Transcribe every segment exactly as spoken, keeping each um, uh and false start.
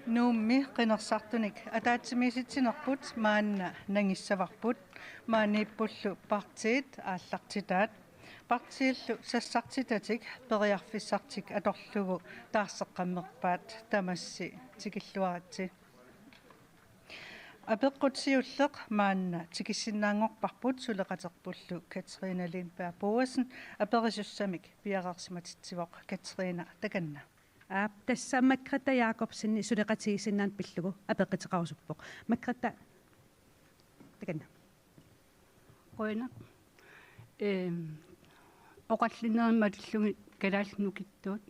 Nuummi qinersisartunik ataatsimiisitsinerput maanna nangissavarput, maaniippullu partiit aallartitaat. Partiillu sassartitatik periarfissartik atorlugu taarseqqammerpaat, tamassi tikilluaritsi. Apeqqut siulleq maanna tikissinnaanngorparput suleqaterpullu Katrine Lindberg Boesen, aperisussamik piareersimatitsivoq. Katrine, takanna. Aap, tassa Margrethe Jacobsen suleqatigiissinnaaneq pillugu apeqquteqarusuppoq. Margrethe, takanna. Qujanaq. Ehm, oqallinnerit matillugit kalaallit nukittuut.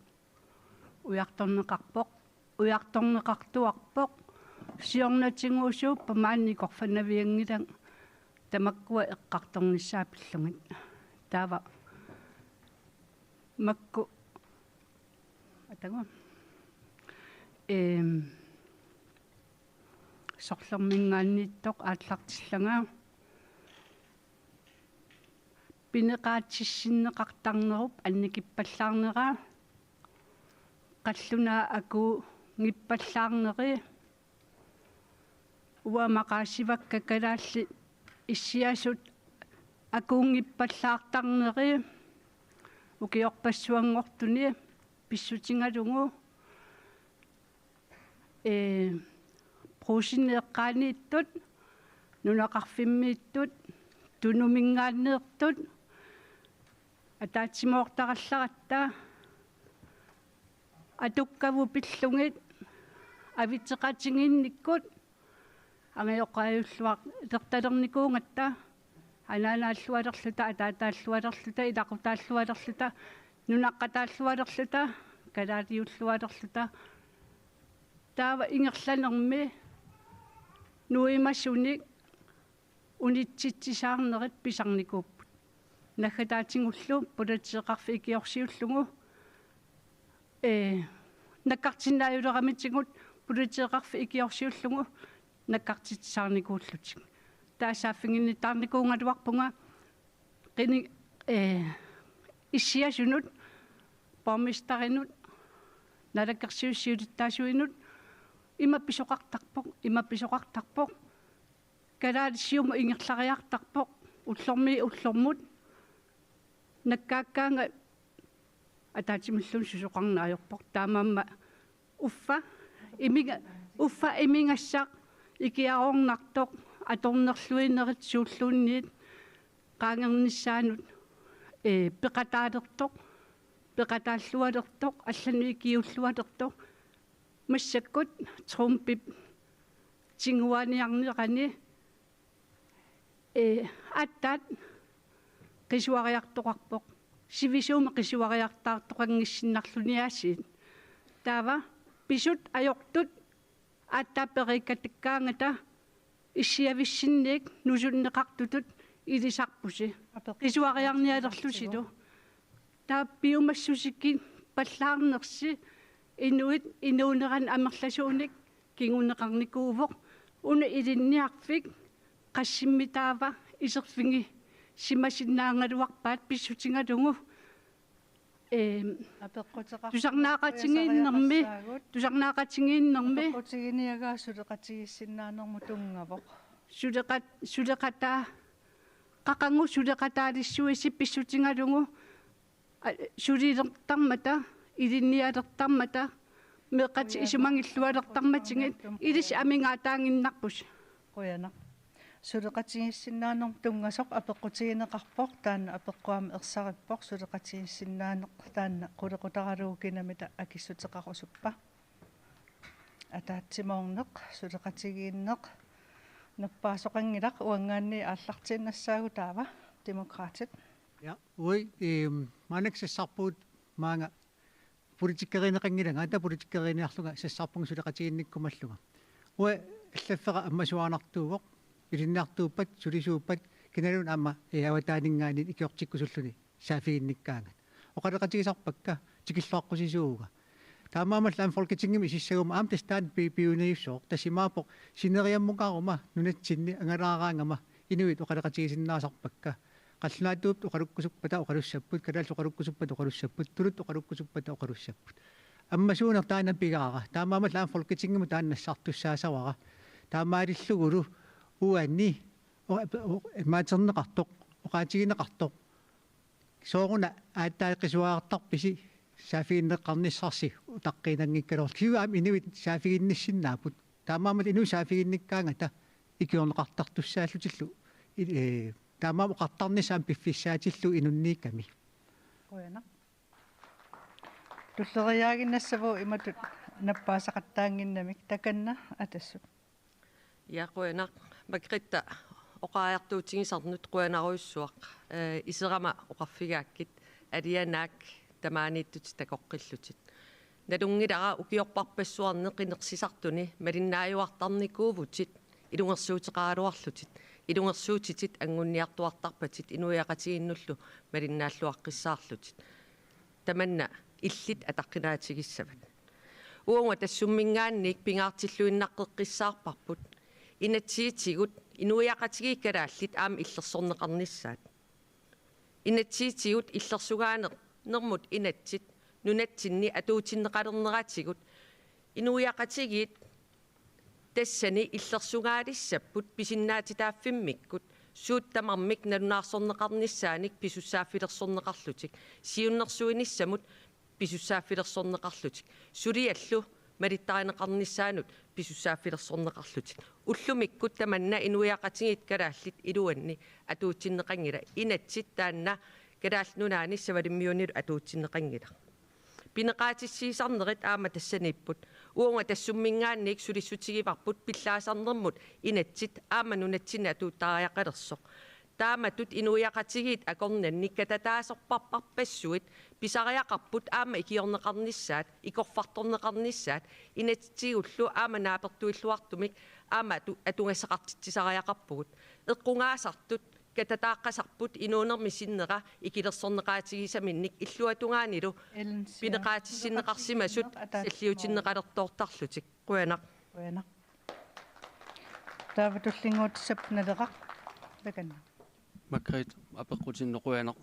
Ujartorneqarpoq. Ujartorneqartuarpoq. Siornatigut suuppa maani korfanavianngilanga, tamakkua eqqartornissaat pillugit. Taava makku atagu. Ehm, sorlerminngaanniittoq aallartillanga. Pineqaatissinneqartarnerup annikippallaarnera. Qallunaat akuunngippallaarneri. Uanga maqaasivakka kalaallit issiasut akuunngippallaartarneri ukiorpassuanngortuni pissutigalugu, ee, Brugsenip eqqaaniittut, nunaqarfimmiittut, Tunuminngaanneertut, ataatsimoortarallaratta, atukkavut pillugit, avitseqatigiinnikkut, angajoqqaajulluartarnikuugatta, anaanaallualerluta, ataataallualerluta, ilaqutaallualerluta, nunaqqataallualerluta, kalaaliullualerluta. Taava ingerlanermi nuimasunik unitsitsisarnerit pisarnikuupput. Naggataatigullu politeeqarfik ikiorsiullugu, ee, nakkartinnaajuleramitigut politeeqarfik ikiorsiullugu nakkartitsisarnikuullutik. Taava saaffiginnittaarnikuugaluarpunga qini-, ee, issiasunut, borgmesterinut, naalakkersuisut siulittaasuinut ima pisoqartarpoq, ima pisoqartarpoq. Kalaallit siumut ingerlariartarpoq ullormiit ullormut. Nakkaakkaangat ataatsimilluunniit susoqarneq ajorpoq. Taamaammat uffa imiga-, uffa imigassaq ikiaroornartoq atornerluinerit suulluunniit qaangernissaanut, ee, peqataalertoq, peqataallualertoq, allanut ikiuullualertoq. Massakkut Trumpip tiguaaniarnerani, ee, aatsaat qisuariartoqarpoq. Sivisuumik qisuariartaartoqanngissinnarluni aasiit. Taava pisut ajortut aatsaat periikkatakkaangata issiavissinniit nusunneqartutut ilisarpusi. Qisuariarnialerlusilu. Taava piumassuseqarpallaarnersi inuit inuunerani amerlasuunik kinguneqarnikuuvoq. Una ilinniarfik qassimmitaava iserfigisimasinnaagaluarpaat pissutigalugu. Eem, apeqquteqar-, tusarnaaqatigiinnermi, tusarnaaqatigiinnermi. Apeqqutiginiagaa suleqatigiissinnaanermut tunngavoq. Suleqat-, suleqataa-, qaqugu suleqataalissuisi pissutigalugu, a, sulilertarmata, ilinnialertarmata, meeqqat isumagillualertarmatigit, ilissi amigaataaginnarpusi. Qujanaq. Suleqatigiissinnaanermut tunngasoq apeqqutigineqarpoq, taanna apeqquaamik ersarippoq, suleqatigiissinnaaneq taanna qulequtaralugu kinamita akissuteqarusuppa? Ataatsimoorneq, suleqatigiinneq, nappaasoqanngilaq, uangaanniit aallartiinnassaagut taava, Demokraatit. Ja, ui, ehm, maannakkut sassarpugut maanga politikerineqanngilanga, aatsaat politikeriiniarlunga sassarpunga suleqatigiinnikkumallunga. Uanga allaffera ammasuaannartuuvoq, ilinniartuuppat, sulisuuppat, kinaluunniit aamma, ee, avataaninngaanniit ikiortikkusulluni saaffiginnikkaangat. Oqaloqatigisarpakka, tikilluaqqusisuuvunga. Taamaammallu aamma Folketingimi isissaguma aamma tassa taanna pi-, piuinnarsivoq, tassa imaappoq sineriammukaruma nunatsinni angalaaraangama inuit oqaloqatigisinnaasarpakka. Qallunaatuuppata oqalukkusuppata oqalussapput, kalaallit oqalukkusuppata oqalussapput, tuluttut oqalukkusuppata oqalussapput. ammasuuneq taanna pigaara. Taamaammat aamma Folketingimut taanna nassartussaasavara. Taamaalillugulu uani o-, o-, imaaterneqartoq, oqaatigineqartoq. Sooruna aatsaaqqisuaartarpisi saaffiginneqqaarnissarsi utaqqiinnanngikkaluarlugu. Kisianni aamma inuit saaffiginnissinnaapput. Taamaammat inuit saaffiginnikkaangata ikiorneqartartussaallutillu. I-, ee, taamaammat oqartarnissaat piffissaatillugu inunniikkami. Qujanaq. Tulleriiaaginnassavat imatut nappaasaqattaannginnamik, takanna Atassut. Ja, qujanaq. Margrethe oqaajartuutigisannut qujanarujussuaq. Ee, iserama oqarfigaakkit alianaak tamaaniittutit takoqqillutit. Nalunngilara ukiorparpassuarni qinersisartuni malinnaajuartarnikuuvutit, ilungersuuteqaraluarlutit, ilungersuutitit anguniartuartarpatit inuiaqatigiinnullu malinnaalluaqqissaarlutit. Tamanna illit ataqqinaatigissavat. Uagut Atassumminngaanniit pingaartilluinnaqqissaarparput inatsisitigut inuiaqatigiit kalaallit aamma illersorneqarnissaat. Inatsisitigut illersugaanermut inatsit nunatsinni atuutsinneqalerneratigut inuiaqatigiit tassani illersugaalissapput pisinnaatitaaffimmikkut suut tamarmik nalunaarsorneqarnissaanik pisussaaffilersorneqarlutik, siunnersuinissamut pisussaaffilersorneqarlutik, suliallu malittarineqarnissaannut pisussaaffilersorneqarlutik. Ullumikkut tamanna inuiaqatigiit kalaallit iluanni atuutsinneqanngillat, inatsit taanna Kalaallit Nunaanni Savalimmiunilu atuutsinneqanngilaq. Pineqaatissiisarnerit aamma tassaniipput. Uagut Atassumminngaanniit sulissutigivarput pillaasarnermut inatsit aamma nunatsinni atuuttariaqalersoq. Taamatut inuiaqatigiit akornanni katataasorparparpassuit pisariaqarput aamma ikiorneqarnissaat, ikorfartorneqarnissaat, inatsisigullu aamma naapertuilluartumik aamma atu-, atugassaqartitsisariaqarpugut. Eqqungaasartut katataaqqasarput inuunermi sinnera ikilersorneqaatigisaminnik illuatungaanilu Ellen Schmidt, pineqaatissinneqarsimasut Ataatsimoorneq, salliutinneqalertoortarlutik. Qujanaq. Qujanaq. Taava tullinnguutissap Naleraq, takanna. Margrethe apeqqutinnut qujanaq.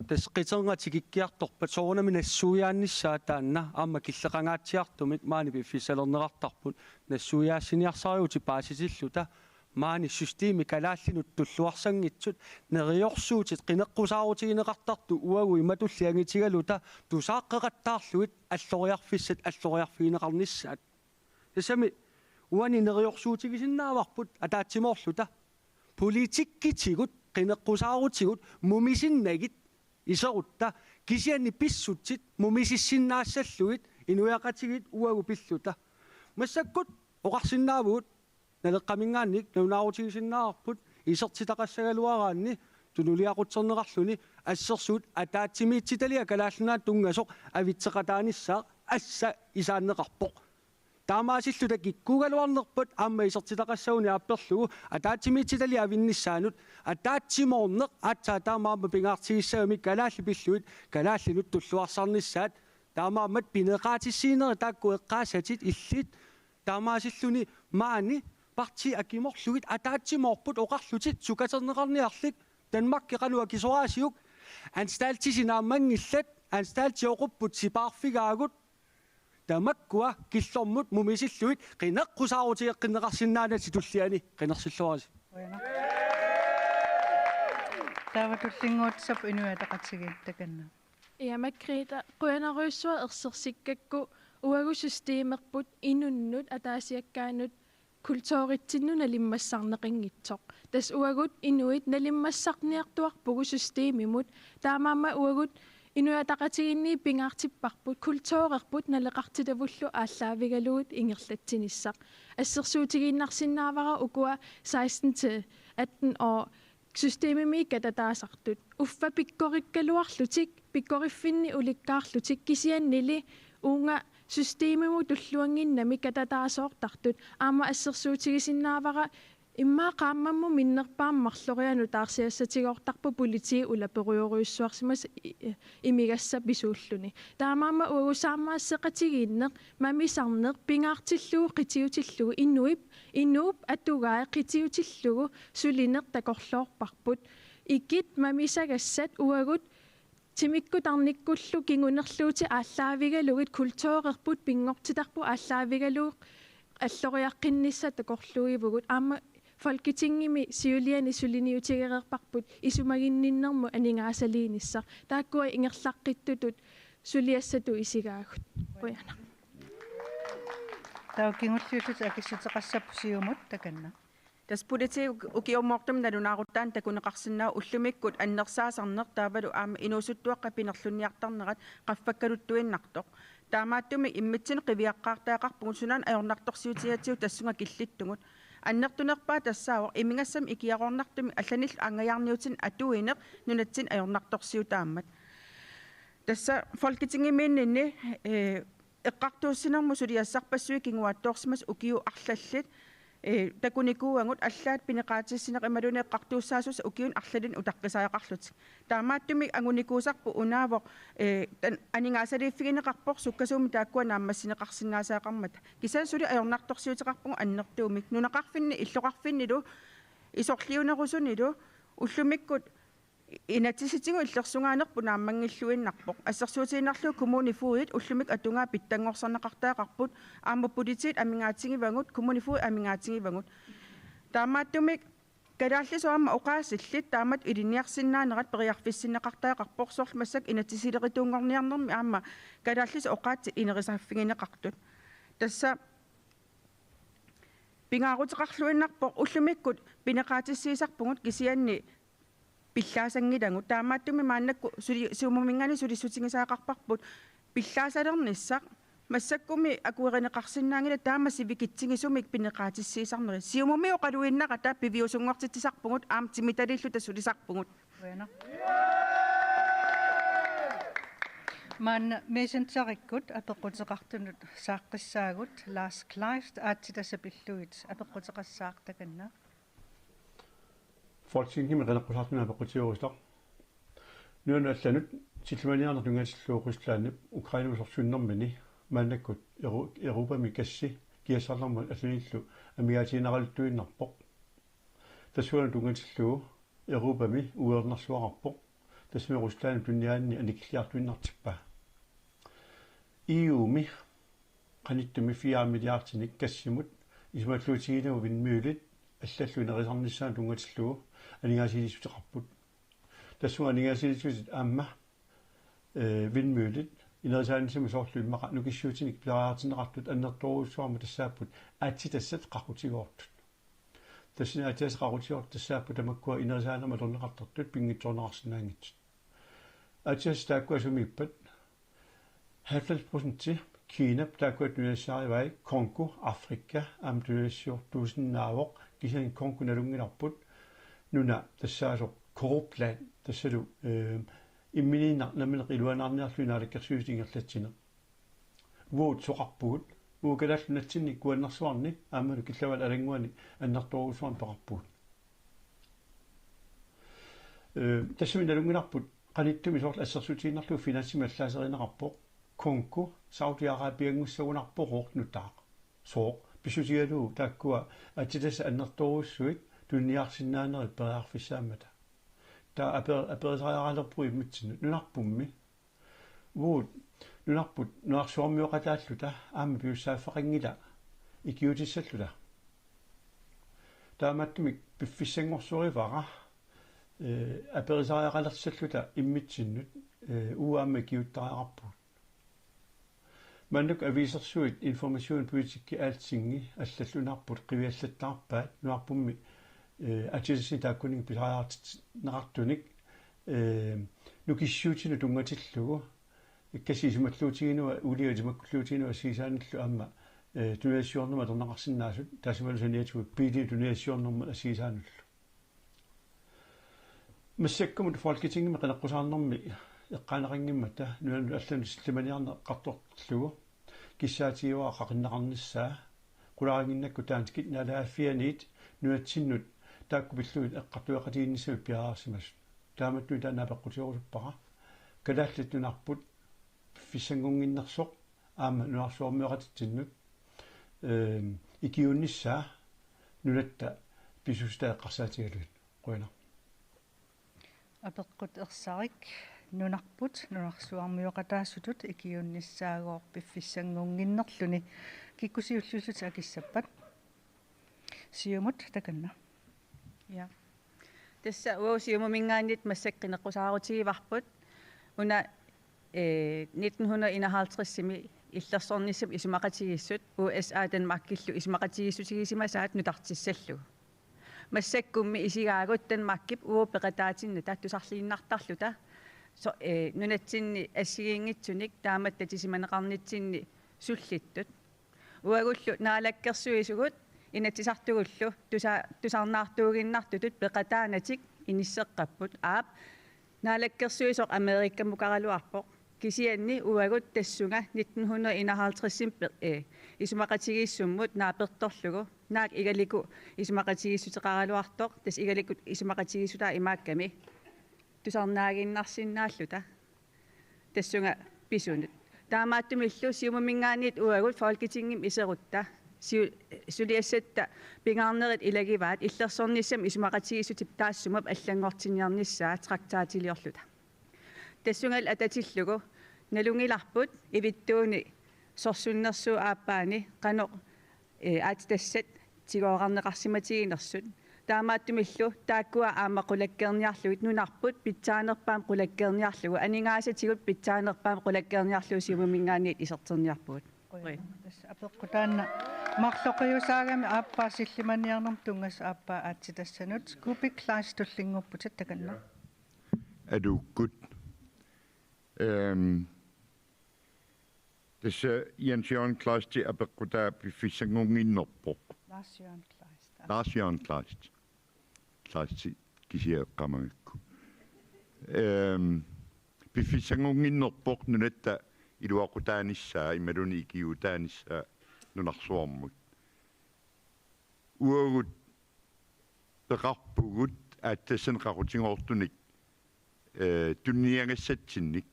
Tassa qiterngata tikikkiartorpat soorunami nassuiaannissaa taanna aamma killeqangaatsiartumik maani piffissalerneqartarput nassuiaassiniarsariutit paasitilluta maani systemi kalaallinut tulluarsanngitsut neriorsuutit qineqqusaarutigineqartartut uagut imatulli angitigaluta tusaaqqeqattaarlugit alloriarfissat alloriarfigineqarnissaat. Tassami uani neriorsuutigisinnaavarput ataatsimoorluta. Politikkitigut qineqqusaarutigut mumisinnagit iserutta kisianni pissutsit mumisissinnaassallugit inuiaqatigiit uagut pilluta. Massakkut oqarsinnaavugut Naleqqaminngaanniit nalunaarutigisinnaavarput isertitaqassagaluaraanni tunuliaqutserneqarluni assersuut ataatsimiititaliaq Kalaallit Nunaata tunngasoq avitseqataanissaaq assa isaanneqarpoq. Taamaasilluta kikkuugaluarnerput aamma isertitaqassaguni aapperlugu ataatsimiititaliaq avinnissaanut ataatsimoorneq aatsaat taamaammat pingaartigissagami kalaallit pillugit kalaallinut tulluarsarnissaat taamaammat pineqaatissiinerit taakku eqqaassatit illit taamaasilluni maani partiit akimorlugit ataatsimoorput oqarlutit sukaterneqarniarlik Danmarki qanoq akisoraasiuk anstaltisi naammanngillat anstalti oqupput sipaarfigaagut tamakkua killormut mumisillugit qineqqusaarutigeqqineqarsinnaanatik tulliani qinersilluarisi. Taava tullinnguutissap Inuit Ataqatigiit takanna. Ja, Margrethe, qujanarujussuaq ersersikkakku uagut systemerput inunnut ataasiakkaanut kulturitsinnut nalimmassarneqanngitsoq. Tassa uagut inuit nalimmassarniartuarpugut systemimut. Taamaammat uagut Inuit Ataqatigiinni pingaartipparput kulturerput naleqartilavullu aallaavigalugit ingerlatsinissaq. Assersuutigiinnarsinnaavara ukua seksten til atten år systemimi katataasartut. Uffa pikkorikkaluarlutik, pikkoriffinni ulikkaarlutik, kisiannili uunga systemimut tulluannginnami katataasoortartut. Aamma assersuutigisinnaavara immaqa qaammammut minnerpaamik marlorianut taarsiassatigoortarpoq politiit ulaperujorujussuarsimasut i-, i-, imigassat pisuulluni. Taamaammat uagut saammaasseqatigiinneq, mamisarneq, pingaartillugu qitiutillugu inuup, inuup atugai qitiutillugu sulineq takorloorparput. Ikit mamisagassat uagut Timikkut tarnikkullu kingunerluutit aallaavigalugit kulturerput pinngortitarput aallaavigalugu alloriaqqinnissaq takorluuivugut. Aamma Folketingimi siuliani suliniutigereerparput isumaginninnermut aningaasaliinissaq. Taakkua ingerlaqqittutut suliassatut isigaagut. Qujanaq. Taava kingulliullutik akissuteqassapput Siumut takanna. Tassa politiit uk-, ukiumoortumik nalunaaruttaannik takuneqarsinnaavoq ullumikkut annersaasarneq taavalu aamma inuusuttuaqqat pinerlunniartarnerat qaffakkaluttuinnartoq. Taamaattumik immitsinnut qiviaqqaartariaqarpugut sunaana ajornartorsiutigigatsigu tassunga killittugut. Annertunerpaaq tassaavoq imigassamik ikiaroornartumik allanillu angajaarniutinik atuineq nunatsinni ajornartorsiutaammat. Tassa Folketingimiinninni, eh, eqqartuussinermut suliassarpassuit kinguaattoorsimasut ukiut arlallit, eh, takunikuuagut allaat pineqaatissineq imaluunniit eqqartuussaasussat ukiuni arlallinni utaqqisariaqarlutik. Taamaattumik angunikuusarput unaavoq, eh, tan-, aningaasaliiffigineqarpoq sukkasuumik taakkua naammassineqarsinnaasariaqarmata. Kisianni suli ajornartorsiuteqarpugut annertuumik. Nunaqarfinni illoqarfinnilu isorliunerusunilu ullumikkut inatsisitigut illersugaanerput naammanngilluinnarpoq. Assersuutigiinnarlugu kommunefogedit ullumikkut atugaat pitsanngorsarneqartariaqarput, aamma politiit amigaatigivagut, kommunefogedit amigaatigivagut. Taamaattumik kalaallisut aamma oqaasillit taamatut ilinniarsinnaanerat periarfissinneqartariaqarpoq, soorlu massakkut inatsisilerituunngorniarnermi aamma kalaallisut oqaatsit inerisaaffigineqartut. Tassa pingaaruteqarluinnarpoq ullumikkut pineqaatissiisarpugut kisianni pillaasanngilagut. Taamaattumik maannakkut suli-, Siumuminngaanniit sulissutigisariaqarparput pillaasalernissaq. Massakkumi akuerineqarsinnaanngilaq taama sivikitsigisumik pineqaatissiisarnerit. Siumumi oqaluinnarata piviusunngortitsisarpugut aamma timitaliilluta sulisarpugut. Qujanaq. Maanna Messengerikkut apeqquteqartunut saaqqissaagut, Lars Kleist, aatsitassat pillugit apeqquteqassaaq takanna. Folketingimi qineqqusaartunut apeqqutigerusutaq. Nunanut allanut sillimaniarneq tunngatillugu Ruslandip Ukrainamut sorsunnermini maannakkut Euro-, Europami gassi kiassarnermut allanillu amigaatigineraluttuinnarpoq. Tassuuna tunngatillugu Europami uernarsuaqarpoq. Tassami Ruslandip tunniaanni annikilliartuinnartippaa. E U-mi qanittumi fire milliardinik gassimut isumalluutiginagu vindmøllit allallu inerisarnissaannut tunngatillugu aningaasaliissuteqarput. Tassunga aningaasaliissutit aamma, eh, vindmøllit inerisaanissamut soorlu immaqa nukissuutinik pisariaqartinneqartut annertoorujussuarmik tassaapput aatsitassat qaqutigoortut. Tassani aatsitassat qaqutigoortut tassaapput tamakkua inerisaanermut atorneqartartut pinngitsoorneqarsinnaanngitsut. Aatsitassat taakkua sumiippat? Halvfems procenti Kinap taakkua tunassarivai, Congo, Afrika, aamma tunassuortuusinnaavoq, kisianni Congo nalunngilarput nuna tassaasoq korrupt land, tassalu, eh, imminiinnaq nammineq iluanaarniarluni naalakkersuisut ingerlatsineq. Uagut soqarpugut, uagut Kalaallit Nunatsinni kuannersuarni aammalu Killavaat Alannguani annertoorujussuarmik peqarpugut. Eh, tassami nalunngilarput qanittumi soorlu assersuutigiinnarlugu finansimi allaaserineqarpoq, Congo Saudi Arabianngussagunarpoq nutaaq. Sooq pissutigalugu taakkua aatsitassat annertoorujussuit tuniniaarsinnaanerit periarfissaammata. Taava aper-, aperisariaqalerpugut immitsinnut nunarpummi. Uagut nunarput nunarsuarmioqataalluta aamma piussaaffeqanngilaq ikiuutissalluta. Taamaattumik piffissanngorsorivaara, eh, aperisariaqalersalluta immitsinnut, eh, uagut aamma ikiuuttariaqarpugut. Maannakkut aviisersuit, Information, Politikki, Altingi allallu nunarput qiviallattaarpaat, nunarpummi, eh, aatsitassani taakkununnga pisariaqartinneqartunik, eh, nukissuutinut tunngatillugu, ikkasi isumalluutiginua, uulia isumakkulluutiginua assigisaanullu aamma, eh, tunassiornermut atorneqarsinnaasut, taassumalu saniatigut biilinut tunassiornermut assigisaanullu. Massakkumut Folketingimi qineqqusaarnermi eqqaaneqanngimmata nunanut allanut sillimaniarneq eqqartortillugu kissaatigivara qaqinneqarnissaa, qularinnginnakku danskit naalagaaffianiit nunatsinnut taakku pillugit eqqartueqatigiinnissamik piareersimasut. Taamatut taanna apeqqutigerusuppara. Kalaallit Nunarput piffissanngunnginnersoq aamma nunarsuarmioqatitsinnut, ehm, ikiuunnissaa nunatta pisuussutaat eqqarsaatigalugit. Qujanaq. Apeqqut ersarik, nunarput nunarsuarmioqataasutut ikiuinnissaagooq piffissanngunnginnerluni. Kikkut siulliullutik akissappat? Siumut takanna. Ja. Tassa uagut Siumuminngaanniit massakkut qineqqusaarutigivarput. Una, eh, nitten hundrede enoghalvtredsimi illersornissamut isumaqatigiissut U S A Danmarkillu isumaqatigiissutigisimasaat nutartissallugu. Massakkummi isigaagut Danmarkip uagut peqataatinnata tusarliinnartarluta. So, eh, nunatsinni assigiinngitsunik taamatut tatisimaneqarnitsinni sullittut. Uagullu naalakkersuisugut Inatsisartugullu tusa-, tusarnaartuuginnartutut peqataanatik inisseqqapput. Aap, naalakkersuisoq Amerikamukaraluarpoq. Kisianni uagut tassunga nitten hundrede enoghalvtredsimi pe-, eh, isumaqatigiissummut naapertorlugu. Naak igalikku isumaqatigiissuteqaraluartoq, tassa igalikku isumaqatigiissutaa imaakkami tusarnaaginnarsinnaalluta. Tassunga pisunut. Taamaattumillu Siumuminngaanniit uagut Folketingimi iserutta. Siu-, suliassatta pingaarnerit ilagivaat illersornissamut isumaqatigiissutip taassumup allanngortinniarnissaa traktaatiliorluta. Tassungalu atatillugu nalunngilarput ivittuuni sorsunnersuup aappaani qanoq, eh, aatsitassat tigooqqarneqarsimatiginersut. Taamaattumillu taakkua aamma qulakkeerniarlugit nunarput pitsaanerpaamik qulakkeerniarlugu aningaasatigut pitsaanerpaamik qulakkeerniarlugu Siumuminngaanniit iserterniarpugut. Qujanaq. Tassa apeqqut taanna marloqiusaagami aappaa sillimaniarnermut tunngasut aappaa aatsitassanut. Kuupik Kleist tullinnguupputit takanna. Aluukkut. Ehm, tassa Jens Jørgen Kleistip apeqqutaa piffissanngunnginnerpoq. Lars Jørgen Kleist. Lars Jørgen Kleist. Kleist kisiat eqqaamagakku. Ehm, piffissanngunnginnerpoq nunatta iluaqutaanissaa imaluunniit ikiuutaanissaa nunarsuarmut. Uagut peqarpugut aatsitassani qaqutigoortunik, eh, tuniniagassatsinnik.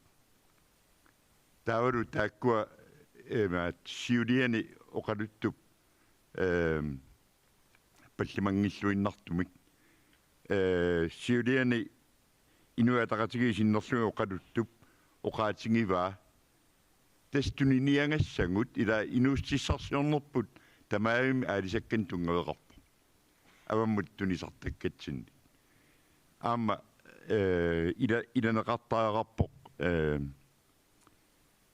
Taavalu taakkua, eh, maat siuliani oqaluttup, eh, pallimanngilluinnartumik. Eh, siuliani Inuit Ataqatigiit sinnerlugit oqaluttup oqaatigivaa. Tassa tuniniagassagut ila inuussutissarsiornerput tamarmik aalisakkanik tunngaveqarpoq. Avammut tunisartakkatsinnik. Aamma, eh, ila-, ilaneqartariaqarpoq, eh,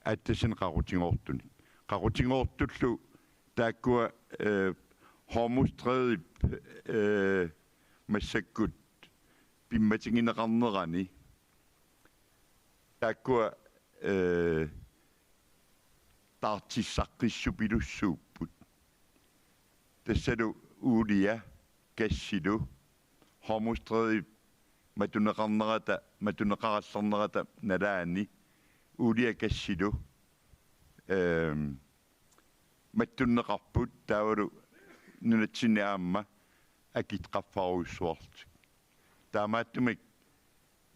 aatsitassani qaqutigoortunik. Qaqutigoortullu taakkua, eh, Hormuzstrædip, eh, massakkut pimmatigineqarnerani. Taakkua, eh, taartissaqqissuppilussuupput. Tassalu uulia gassilu Hormuzstrædip matuneqarnerata, matuneqarallarnerata nalaani uulia gassilu, ehm, mattunneqarput taavalu nunatsinni aamma akit qaffarujussuarlutik. Taamaattumik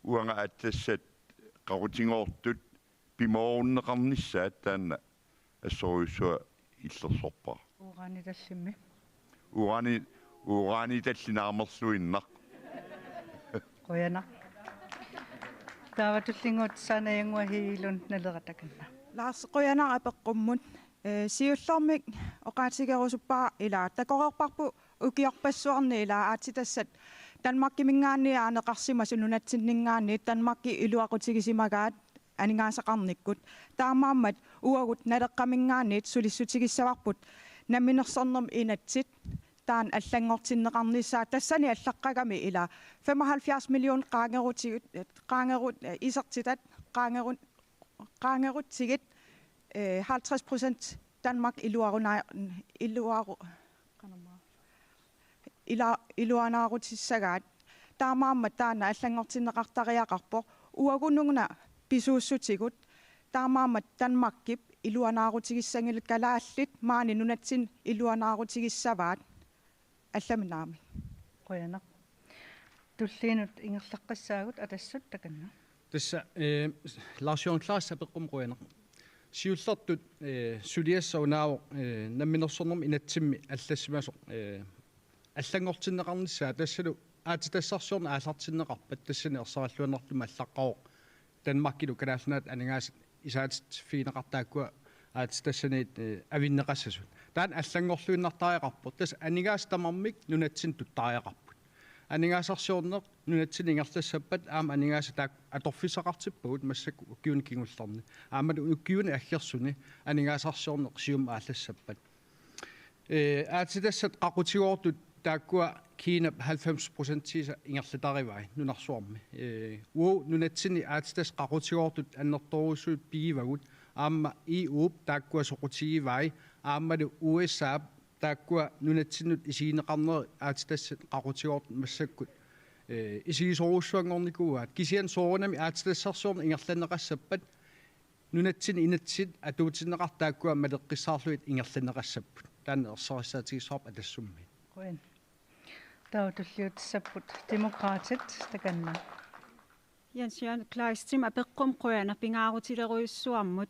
uanga aatsitassat qaqutigoortut pimoorunneqarnissaat taanna assorujussuaq illersorpara. Uranitallimmi. Urani, uranitalli naamerluinnaq. Qujanaq. Taava tullinnguuttoq Sanna Janguaq Hegelund Naleraq takanna. Lars, qujanaq apeqqummut. Eh, siullermik oqaatigerusuppara ila takoreerparput ukiorpassuarni ila aatsitassat Danmarkiminngaanniit aaneqarsimasut nunatsinninngaanniit Danmarki iluaqutigisimagaat aningaasaqarnikkut. Taamaammat uagut Naleqqaminngaanniit sulissutigissavarput namminersornermut inatsit taanna allanngortinneqarnissaa tassani allaqqagami ila femoghalvfjerds million qaangerutigut, qaangerut, eh, isertitat qaangerut, qaangerutsigit, eh, halvtreds procent Danmark iluaruna-, iluaru-, qanormaa, ila-, iluanaarutissagaat. Taamaammat taanna allanngortinneqartariaqarpoq. Uaguuna pisuussutigut. Taamaammat Danmarkip iluanaarutigissagillu kalaallit maani nunatsinni iluanaarutigissavaat. Allamik naamik. Qujanaq. Tulliinut ingerlaqqissaagut Atassut takanna. Tassa, eh, Lars Jørgen Kleist apeqqummut qujanaq. Siullertut, eh, suliassaq unaavoq, eh, namminersornermut inatsimmi allassimasoq, eh, allanngortinneqarnissaa tassalu aatsitassarsiorneq aallartinneqarpat tassani ersarilluinnartumik allaqqavoq. Danmarkilu Kalaallit Nunaat aningaasat isaatitsiffigineqartut taakkua aatsitassaniit, eh, avinneqassasut. Taanna allanngorluinnartariaqarpoq. Tassa aningaasat tamarmik nunatsinni tuttariaqarput. Aningaasarsiorneq nunatsinni ingerlassappat aamma aningaasat taakku atorfissaqartippagut massakkut ukiuni kingullerni. Aammalu ukiuni aggersuni aningaasarsiorneq siumut aallassappat. Eh, aatsitassat qaqutigoortut taakkua Kiinap halvfems procentiisa ingerlatarivai nunarsuarmi. Eh, uagut nunatsinni aatsitassat qaqutigoortut annertoorujussuit pigivagut aamma E U-p taakkua soqutigivai aammalu U S A-p taakkua nunatsinnut isigineqarnerit aatsitassat qaqutigoortut massakkut, eh, isigisorujussuanngornikuuaat. Kisianni soorunami aatsitassarsiorneq ingerlanneqassappat nunatsinni inatsit atuutinneqartut taakkua maleqqissaarlugit ingerlanneqassapput. Taanna ersarissaatigissavarput Atassummiit. Qujan. Taava tulliutissapput Demokraatit takanna. Jens Jørgen Kleistimik apeqqummi qujanaq pingaarutilerujussuarmut.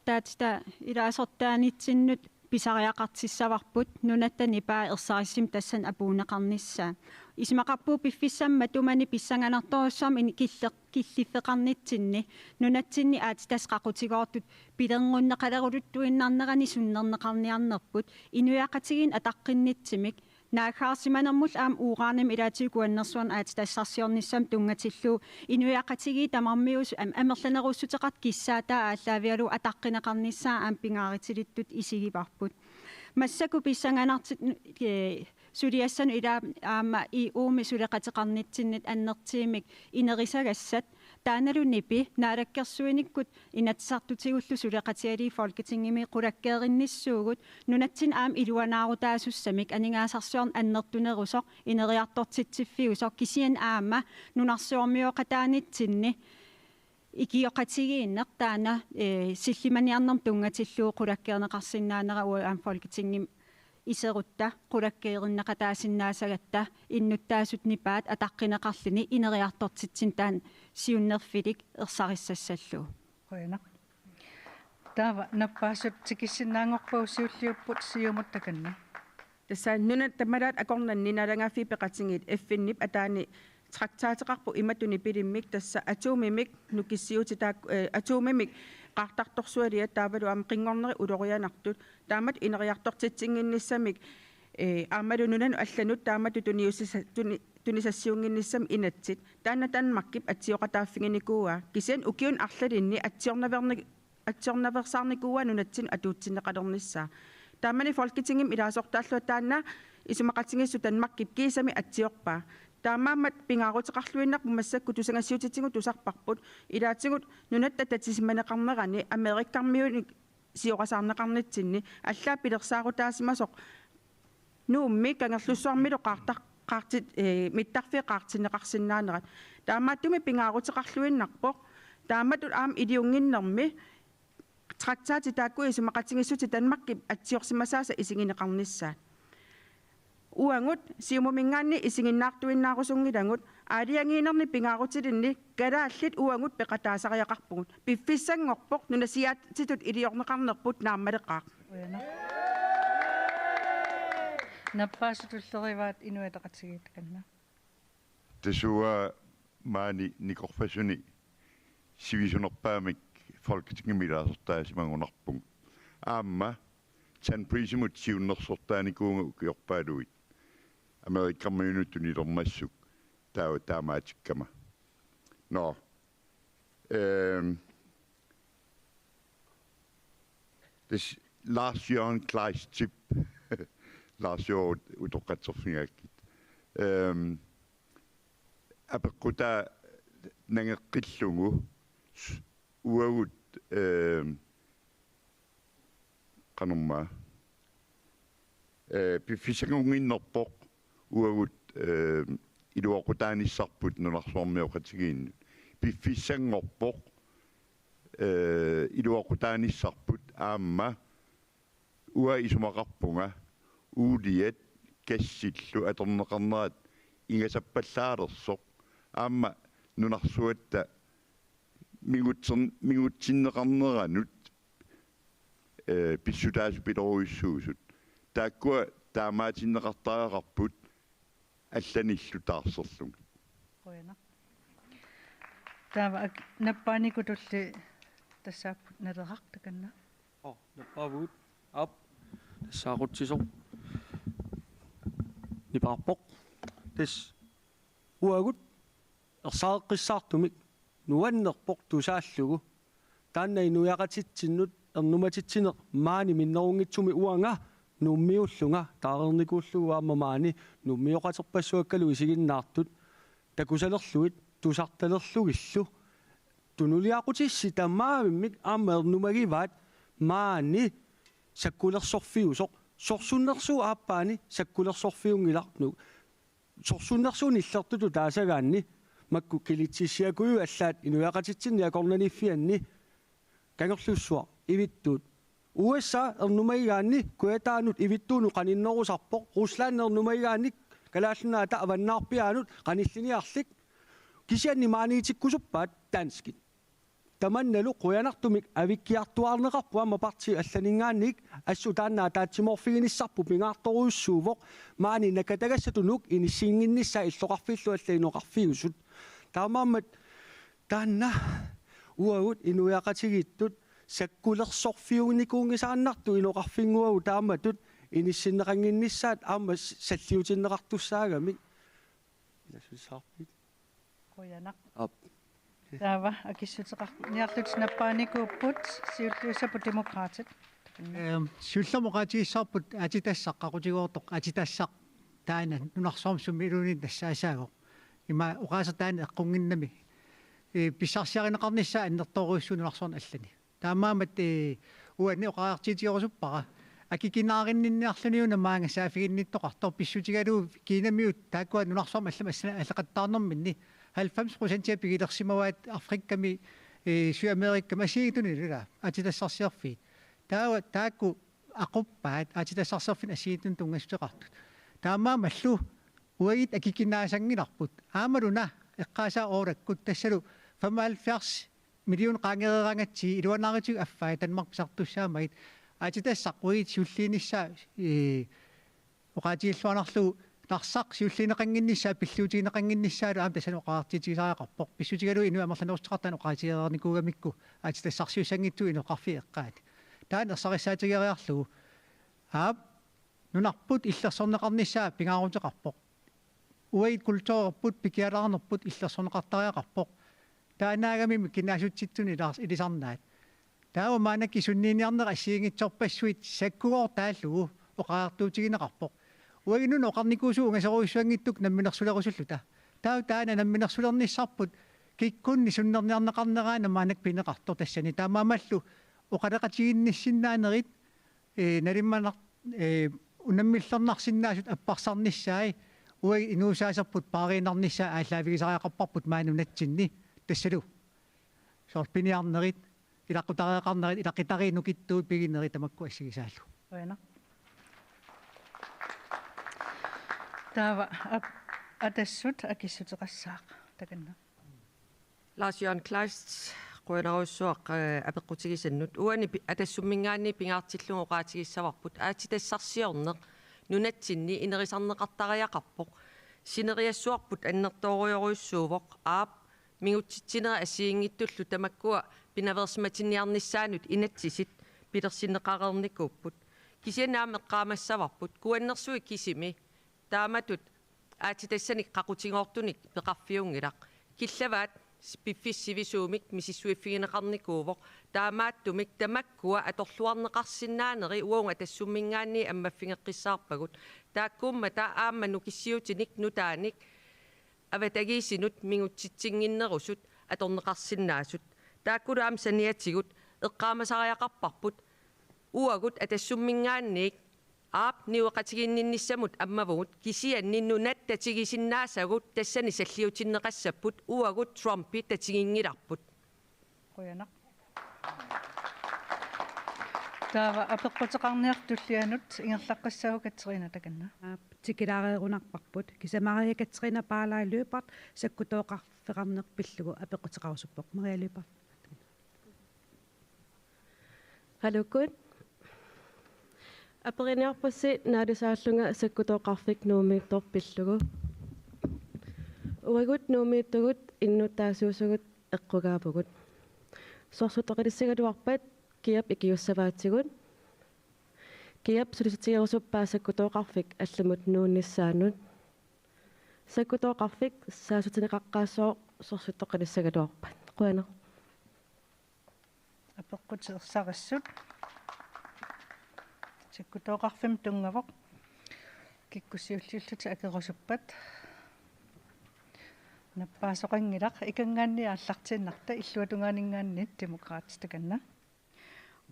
Taatsita ilaasortaanitsinnut pisariaqartissavarput nunatta nipaa ersarissumik tassani apuunneqarnissaa. Isumaqarpunga piffissami matumani pissanganartorujussuarmik ini-, killeq-, killiffeqarnitsinni nunatsinni aatsitassat qaqutigoortut pilerrunneqaleruluttuinnarnerani sunnerneqarniarnerput inuiaqatigiinni ataqqinnitsimik naaggaarsimanermullu aamma uranimik ilaatigut kuannersuarnik aatsitassarsiornissamut tunngatillugu inuiaqatigiit tamarmiusut am-, amerlanerussuteqartut kissaataa aallaavigalugu ataqqineqarnissaa aamma pingaarutilittutut isigivarput. Massakkut pissanganartut, eh, suliassanut ilaa aamma E U-mi suleqateqarnitsinnut annertuumik inerisagassat taannalu nipi naalakkersuinikkut Inatsisartutigullu suleqatigalugit Folketingimi qulakkeerinnissuugut nunatsinni aamma iluanaarutaasussamik aningaasarsiorneq annertunerusoq ineriartortitsiffiusoq kisianni aamma nunarsuarmioqataanitsinni ikioqatigiinneq taanna, eh, sillimaniarnermut tunngatillugu qulakkeerneqarsinnaanera uagut aamma Folketingimi iserutta qulakkeerinneqataasinnaasagatta innuttaasut nipaat ataqqineqarluni ineriartortitsineq taanna siunnerfilik ersarissassallugu. Qujanaq. Taava nappaasut tikissinnaanngorpagut siulliupput Siumut takanna. Tassa nunat tamalaat akornanni naalagaaffiit peqatigiit F N-ip ataani traktaateqarpoq imatut nipilimmik tassa atomimik nukissiuutit taak-, eh, atomimik qaartartorsualiat taavalu aamma qinngornerit ulorianartut taamatut ineriartortitsinnginnissamik, eh, aammalu nunanut allanut taamatut tuniussisa-, tuni-, tunisassiunnginnissamik inatsit. Taanna Danmarkip atsioqataaffiginikuuaa. Kisianni ukiuni arlalinni atsiornaveerni-, atsiornaveersaarnikuuaa nunatsinnut atuutsinneqalernissaa. Taamani Folketingimi ilaasortaallunga taanna isumaqatigiissut Danmarkip kiisami atsiorpaa. Taamaammat pingaaruteqarluinnarpoq massakkut tusagassiutitigut tusarparput ilaatigut nunatta tatisimaneqarnerani Amerikkarmiunik siorasaarneqarnitsinni allaat pilersaarutaasimasoq Nuummi Kangerlussuarmilu qaartar-, qaartit-, eh, mittarfiit qaartinneqarsinnaanerat. Taamaattumik pingaaruteqarluinnarpoq. Taamatut aamma iliunnginnermi traktatit taakku isumaqatigiissutit Danmarkip atsiorsimasaasa isigineqarnissaat. Uagut Siumuminngaanniit isiginnaartuinnaarusunngilagut aalajangiinerni pingaarutilinni kalaallit uagut peqataasariaqarpugut. Piffissanngorpoq nunasiaatitut iliorneqarnerput naammaleqaaq. Qujanaq. Nappaasut tulleriivaat Inuit Ataqatigiit takanna. Tassa uanga maani nikorfasuni sivisunerpaamik Folketingimi ilaasortaasimagunarpunga. Aamma Tanbridgemut siunnersortaanikuuvunga ukiorpaaluit. Amerikkarmiunut tunilermassuk taava taamaatikkama. Nå. Ehm, tassa Lars Jørgen Kleistip. Lars Jørgen utoqqatserfigaakkit. Ehm, apeqqutaa nangeqqillugu s-, uagut, ehm, qanormaa. Eh, piffissangunnginnerpoq uagut, eh, iluaqutaanissarput nunarsuarmioqatigiinnut. Piffissanngorpoq, eh, iluaqutaanissarput aamma uanga isumaqarpunga uuliat gassillu atorneqarnerat ingasappallaalersoq aamma nunarsuatta mingutsin-, mingutsinneqarneranut eh, pissutaasupilorujussuusut. Taakkua taamaatinneqartariaqarput allanillu taarserlugit. Qujanaq. Taava ak-, nappaanikutulli tassaapput Naleraq takanna. Oo, nappaavugut. Aap, tassa aqutsisoq nipaarpoq. Tassa uagut ersaaqqissaartumik nuannerpoq tusaallugu. Taanna inuiaqatitsinnut ernumatitsineq maani minnerunngitsumi uanga Nuummiullunga taareernikuullugu aamma maani Nuummioqaterpassuakkalu isiginnaartut takusalerlugit tusartalerlugillu. Tunuliaqutissi tamaavimmik aamma ernumagivaat maani sakkulersorfiusoq. Sorsunnersuup aappaani sakkulersorfiunngilaq. Sorsunnersuup nillertutut taasagaanni makku kilitsissiakujuit allaat inuiaqatitsinni akornanniiffianni Kangerlussuaq, Ivittuut. U S A ernumagigaanni kujataanut Ivittuunut qaninnerusarpoq, Rusland ernumagigaanni Kalaallit Nunaata avannaarpiaanut qanilliniarlik. Kisianni maaniitikkusuppaat danskit. Tamannalu qujanartumik avikkiartuaarneqarpoq aamma partiit allaninngaanniit, assut taanna ataatsimoorfiginissarput pingaartorujussuuvoq, maani nakatagassatut Nuuk inissinnginnissaa illoqarfiillu allat inoqarfiusut. Taamaammat taanna uagut inuiaqatigiittut sakkulersorfiunnikuunngisaannartut inoqarfinnguagut taamatut inissinneqannginnissaat aamma salliutinneqartussaagamik. Ilasussaappit. Qujanaq. Aap. Taava akissuteqarniarlutit nappaanikuupput, siulliussaput Demokraatit. Ehm, siullermik oqaatigissavarput aatsitassaq qaqutigoortoq, aatsitassaq taanna nunarsuarmi sumi iluani tassaasaagut. Ima oqaaseq taanna eqqunnginnami. Eh, pissarsiarineqarnissaa annertoorujussuuvoq nunarsuarmi allani. Taamaammat, eh, uani oqariartuutigerusuppara. Akikinaarinninniarluniuna maanga saaffiginnittoqartoq pissutigalugu Kinamiut taakkua nunarsuarmi allamik assana-, allaqattaarnerminni halvfems procentia pigilersimavaat Afrikami, eh, Sydamerikami assigiinngitsunillu aatsitassarsiorfiit. Taava taakku aquppaat aatsitassarsiorfinnut assigiinngitsunut tunngassuteqartut. Taamaammallu uagut akikinaasanngilarput. Aammaluna eqqaasaa oolakkut tassalu femoghalvfjerds million qaangereeraangatsigit iluanaarutigu affai Danmark pisartussaamagit. Aatsitassaq uagut siulliinissaa, ee, oqaatigilluarnarlugu Narsaq siulliineqannginnissaa pilluutigineqannginnissaalu aamma tassani oqariartuutigisariaqarpoq. Pissutigalugu inuit amerlanerussuteqartut taanna oqaatigereernikuugamikku aatsitassarsiussanngitsugut inoqarfiit eqqaat. Taanna ersarissaatigereerlugu. Aap, nunarput illersorneqarnissaa pingaaruteqarpoq. Uagut kulturerput pikialaarnerput illersorneqartariaqarpoq. Taannaagamimmi kinaassutsitsunik ilaars-, ilisarnaat. Taava maannakkut sunniiniarneq assigiinngitsorpassuit sakkugoortaallugu oqariartuutigineqarpoq. Uagut nunat oqarnikuusugut ungasorujussuanngitsukkut namminersulerusulluta. Taava taanna namminersulernissarput kikkunnit sunnerniarneqarneraanni maannakkut pineqartoq tassani. Taamaammallu oqaloqatiginnissinnaanerit, ee, nalimmanar-, ee, unammillernarsinnaasut apparsarnissaat, uagut inuusaaserput paariinnarnissaa aallaavigisariaqarparput maani nunatsinni tassalu. Soorlu piniarnerit, ilaquttariaqarnerit, ilaquttariit nukittuut piginerit tamakku assigisaallu. Qujanaq. Taava ap-, Atassut akissuteqassaaq takanna. Lars Jørgen Kleist, qujanarujussuaq, eh, apeqqutigisannut. Uani pi-, Atassumminngaanniit pingaartillugu oqaatigissavarput aatsitassarsiorneq nunatsinni inerisarneqartariaqarpoq. Sineriassuarput annertoorujorujussuuvoq, aap, mingutsitsinerit assigiinngitsullu tamakkua pinaveersimatinniarnissaannut inatsisit pilersinneqareernikuupput. Kisianni aamma eqqaamassavarput kuannersuit kisimi taamatut aatsitassanik qaqutigoortunik peqarfiunngilaq. Killavaat s-, piffissaq sivisuumik misissuiffigineqarnikuuvoq. Taamaattumik tamakkua atorluarneqarsinnaaneri uagut Atassumminngaanniit ammaffigeqqissaarpagut. Taakkuummata aamma nukissiutinik nutaanik avatagiisinut mingutsitsinnginnerusut atorneqarsinnaasut. Taakkulu aamma saniatigut eqqaamasariaqarparput uagut Atassumminngaanniit aap niueqatigiinninnissamut ammavugut, kisianni nunat tatigisinnaasagut tassani salliutinneqassapput uagut Trumpi tatiginngilarput. Qujanaq. Taava apeqquteqarniartut tullianut ingerlaqqissaaq Katrine takanna. Aap, tikilaareerunarparput. Kisianni Maria Katrine Paala Lyberth sakkutooqarfeqarneq pillugu apeqquteqarusuppoq. Maria Lyberth. Aluukkut. Aperiniarpassi naalisaallunga sakkutooqarfik Nuummiuttoq pillugu. Uagut Nuummiuttugut innuttaasuusugut eqqugaavugut. Sorsuttoqalissagaluarpat Kiap ikiussavaatigut. Kiap sulissutigerusuppaat sakkutooqarfik allamut nuunnissaanut. Sakkutooqarfik saassussineqaqqaassooq sorsuttoqalissagaluarpat. Qujanaq. Apeqqutit ersarissut. Sakkutooqarfimmut tunngavoq. Kikkut siulliullutik akerusuppat? Nappaasoqanngilaq, ikanngaanniit aallartiinnarta, illuatungaaninngaanniit Demokraatit takanna.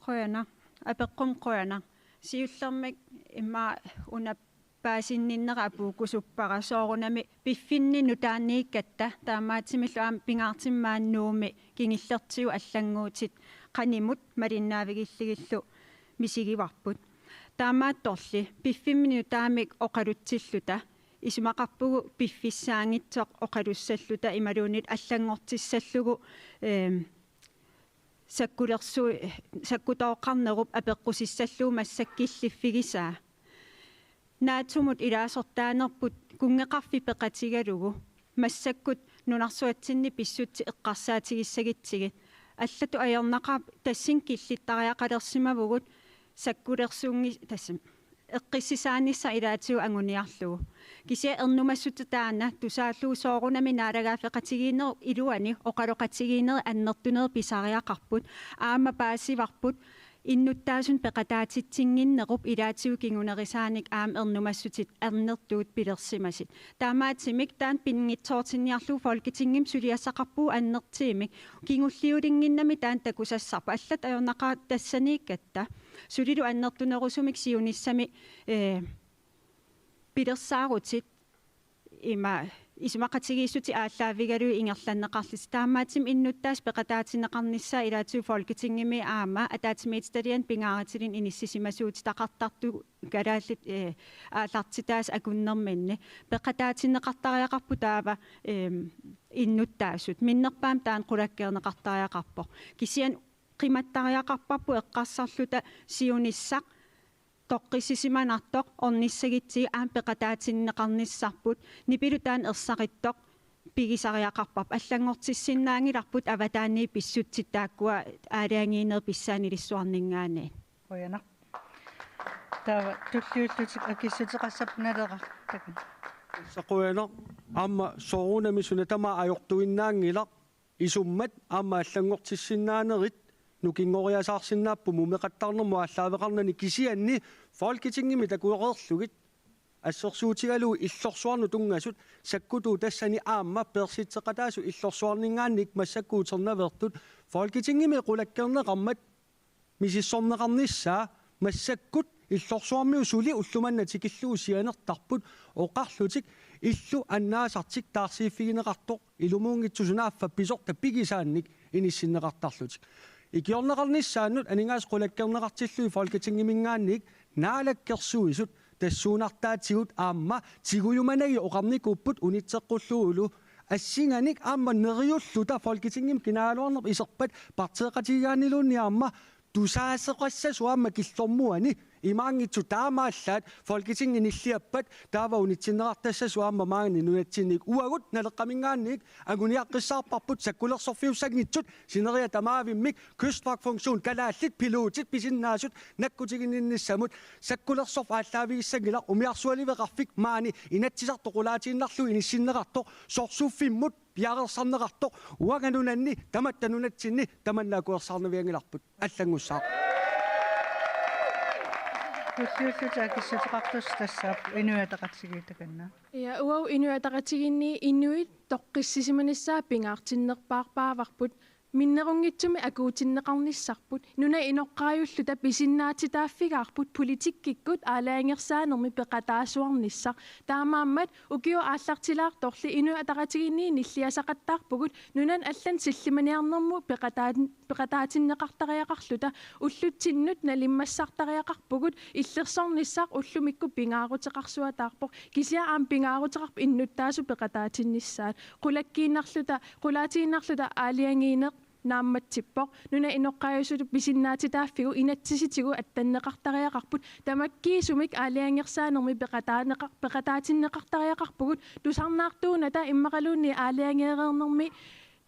Qujanaq, apeqqummi qujanaq. Siullermik immaqa una paasinninnera apuukkusuppara soorunami piffinni nutaaniikkatta, taamaattumillu aamma pingaartumik maani Nuummi kingullertigut allannguutit qanimut malinnaavigillugillu misigivarput. Taamaattorli piffimmi nutaamik oqalutsilluta isumaqarpugut piffissaanngitsoq oqalussalluta imaluunniit allanngortissallugu, eem, sakkulersu-, sakkutooqarnerup apeqqusissallugu massakkut killiffigisaa. NATO-mut ilaasortaanerput kunngeqarfik peqatigalugu massakkut nunarsuatsinni pissutsit eqqarsaatigissagutsigit. Allatut ajornaqaaq, tassani killittariaqalersimavugut sakkulersuunngi-, tassami eqqissisaanissaq ilaatigut anguniarlugu. Kisianni ernumassutsit taanna tusaallugu soorunami naalagaaffeqatigiinnerup iluani oqaloqatigiinnerit annertunerit pisariaqarput. Aamma paasivarput innuttaasunik peqataatitsinnginnerup ilaatigut kingunerisaanik aamma ernumassutsit annertuut pilersimasut. Taamaattumik taanna pinngitsoortinniarlugu Folketingimi suliassaqarpugut annertuumik. Kingulliulinnginnami taanna takusassarput. Allatut ajornaqaaq tassaniikkatta. Sulilu annertunerusumik siunissami, ee, pilersaarutit ima isumaqatigiissutit aallaavigalugit ingerlanneqarlutik. Taamaattumik innuttaasut peqataatinneqarnissaat ilaatigut Folketingimi aamma ataatsimiititaliani pingaarutilinnik inissisimasuutitaqartartut kalaallit, ee, aallartitaasut akunnerminni. Peqataatinneqartariaqarput taava, eem, innuttaasut. Minnerpaamik taanna qulakkeerneqartariaqarpoq. Kisianni qimattariaqarparput eqqarsarluta siunissaq toqqissisimanartoq ornissagutsigit aamma peqataatinneqarnissarput, nipilu taanna ersarittoq pigisariaqarparput. Allanngortissinnaanngilarput avataaniit pissutsit taakkua aalajangiinerit pissaanilissuarninngaanniit. Qujanaq. Taava tulliullutik akissuteqassapput Naleraq takanna. Tassa qujanaq, aamma soorunami suna tamaat ajortuinnaanngilaq, isummat aamma allanngortissinnaanerit nukinngoriasaarsinnaapput mumeqattaarnermut aallaaveqarnani, kisianni Folketingimi takoreerlugit assersuutigalugu illorsuarnut tunngasut sakkutuut tassani aamma peersitseqataasut illorsuarninngaanniit massakkut uternaveertut Folketingimi qulakkeerneqarmat misissorneqarnissaa massakkut illorsuarmiut suli ulloq manna tikillugu sianertarput oqarlutik illu annaasartik taarsiiffigineqartoq ilumuunngitsoq sunaaffa pisortat pigisaannik inissinneqartarlutik. Ikiorneqarnissaannut aningaasat qulakkeerneqartillugit Folketingiminngaanniit Naalakkersuisut tassuunartaatigut aamma tigujumanagit oqarnikuupput unitseqqullugulu assinganik aamma neriulluta Folketingimi kinaagaluarneq iserpat partiiqatigigaanniluunniit aamma tusaasoqassasoq aamma killormuani imaanngitsoq taamaallaat Folketingimi nilliappat taava unitsinneqartassasoq aamma maani nunatsinni. Uagut Naleqqaminngaanniit anguniaqqissaarparput sakkulersorfiussanngitsut sineriak tamaavimmik, kystvagtfunktion, kalaallit pilotit pisinnaasut nakkutiginninnissamut. Sakkulersorfik aallaavigissanngilaq, umiarsualiveqarfik maani Inatsisartut qulaatiinnarlugu inissinneqartoq, sorsuffimmut piareersarneqartoq, uanga nunanni, tamatta nunatsinni, tamanna akuersaarnavianngilarput. Allanngussaaq. Tulliullutik akissuteqartussat tassaapput Inuit Ataqatigiit takanna. Ja, uagut Inuit Ataqatigiinni inuit toqqissisimanissaat pingaartinnerpaarpaavarput, minnerunngitsumik akuutinneqarnissarput, nunat inoqqaajulluta pisinnaatitaaffigaarput politikkikkut aalajangersaanermik peqataasuarnissaq. Taamaammat ukiut aallartilaartorli Inuit Ataqatigiinni nilliasaqattaarpugut nunanut allanut sillimaniarnermut peqataa-, peqataatinneqartariaqarluta, ullutsinnut nalimmassartariaqarpugut, illersornissaq ullumikkut pingaaruteqarsuataarpoq, kisianni aamma pingaaruteqarpoq innuttaasut peqataatinnissaat. Qulakkiinnarluta, qulaatiinnarluta aalajangiineq naammatsippoq, nunat inoqqaajusullu pisinnaatitaaffigut inatsisitigut attanneqartariaqarput, tamakkiisumik aalajangersaanermik peqataaneqa-, peqataatinneqartariaqarpugut, tusarnaartuunata immaqaluunniit aalajangeereernermi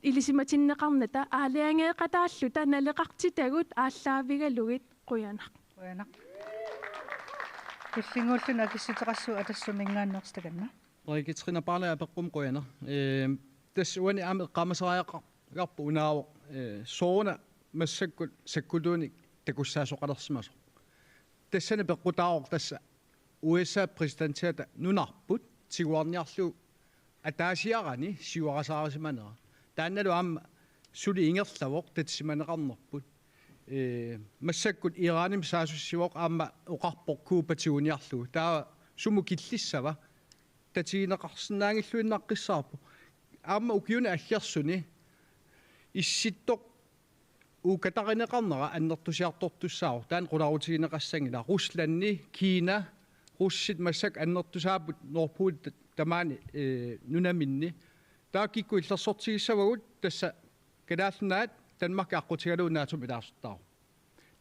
ilisimatinneqarnata aalajangeeqataalluta naleqartitagut aallaavigalugit. Qujanaq. Qujanaq. Tullinnguulluni akissuteqassaaq Atassuminngaanneersoq, takanna. Marika Trine Barle apeqqummi qujanaq. Ehm, tassa uani aamma eqqaamasariaqarpoq unaavoq, eh, sooruna massakkut sakkutuunik takussaasoqalersimasoq. Tassani peqqutaavoq tassa U S A præsidentiata nunarput tiguarniarlugu ataasiarani siuarasaarisimanera. Taannalu aamma suli ingerlavoq tatisimaneqarnerput. Ee, massakkut Iranimi saassussivoq aamma oqarpoq Cuba tiguniarlugu. Taava sumut killissava tatigineqarsinnaanngilluinnaqqissaarpoq. Aamma ukiuni aggersuni Issittoq uukatarineqarnera annertusiartortussaavoq, taanna qularutigineqassanngilaq. Ruslandi, Kina, russit massakkut annertusaapput Nordpol tamaani, eh, nunaminni. Taava kikkut illersortigissavagut, tassa Kalaallit Nunaat Danmarkip aqqutigalugu NATO-mi ilaasortaavoq.